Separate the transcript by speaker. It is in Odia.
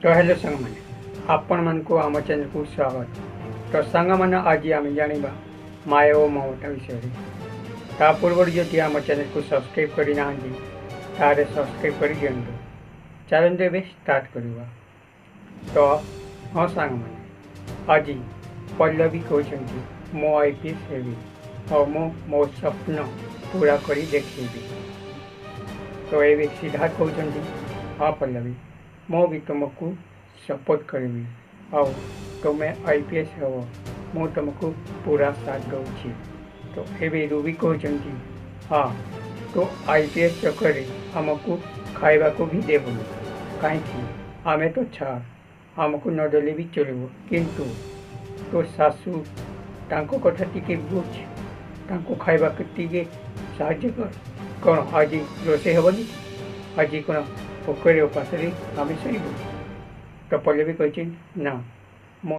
Speaker 1: ତ ହ୍ୟାଲୋ ସାଙ୍ଗମାନେ, ଆପଣମାନଙ୍କୁ ଆମ ଚ୍ୟାନେଲକୁ ସ୍ୱାଗତ। ତ ସାଙ୍ଗମାନେ, ଆଜି ଆମେ ଜାଣିବା ମାୟା ଓ ମମତା ବିଷୟରେ। ତା ପୂର୍ବରୁ ଯଦି ଆମ ଚ୍ୟାନେଲକୁ ସବସ୍କ୍ରାଇବ୍ କରିନାହାନ୍ତି, ତାହେଲେ ସବସ୍କ୍ରାଇବ୍ କରିଦିଅନ୍ତୁ। ଚାଲନ୍ତୁ ଏବେ ଷ୍ଟାର୍ଟ କରିବା। ତ ହଁ ସାଙ୍ଗମାନେ, ଆଜି ପଲ୍ଲବୀ କହୁଛନ୍ତି, ମୁଁ IPS ହେବି ଆଉ ମୁଁ ମୋ ସ୍ୱପ୍ନ ପୁରା କରି ଦେଖେଇବି। ତ ଏବେ ସିଦ୍ଧାର୍ଥ କହୁଛନ୍ତି, ହଁ ପଲ୍ଲବୀ, ମୁଁ ବି ତୁମକୁ ସପୋର୍ଟ କରିବି ଆଉ ତୁମେ IPS ହେବ, ମୁଁ ତୁମକୁ ପୁରା ସାଥ ଦେଉଛି। ତ ଏବେ ରୁବି କହୁଛନ୍ତି, ହଁ, ତୁ IPS ଚକ୍କରରେ ଆମକୁ ଖାଇବାକୁ ବି ଦେବୁନି କାହିଁକି? ଆମେ ତ ଛାଡ଼, ଆମକୁ ନଦେଲେ ବି ଚଳିବ, କିନ୍ତୁ ତୋ ଶାଶୁ ତାଙ୍କ କଥା ଟିକେ ବୁଝ, ତାଙ୍କୁ ଖାଇବାକୁ ଟିକେ ସାହାଯ୍ୟ କର। କ'ଣ ଆଜି ରୋଷେଇ ହେବନି? ଆଜି କ'ଣ ଭୋକରେ ଉପାସରେ ଆମେ ଶୋଇବୁ? ତ ପଲ୍ଲବୀ କହିଛନ୍ତି, ନା,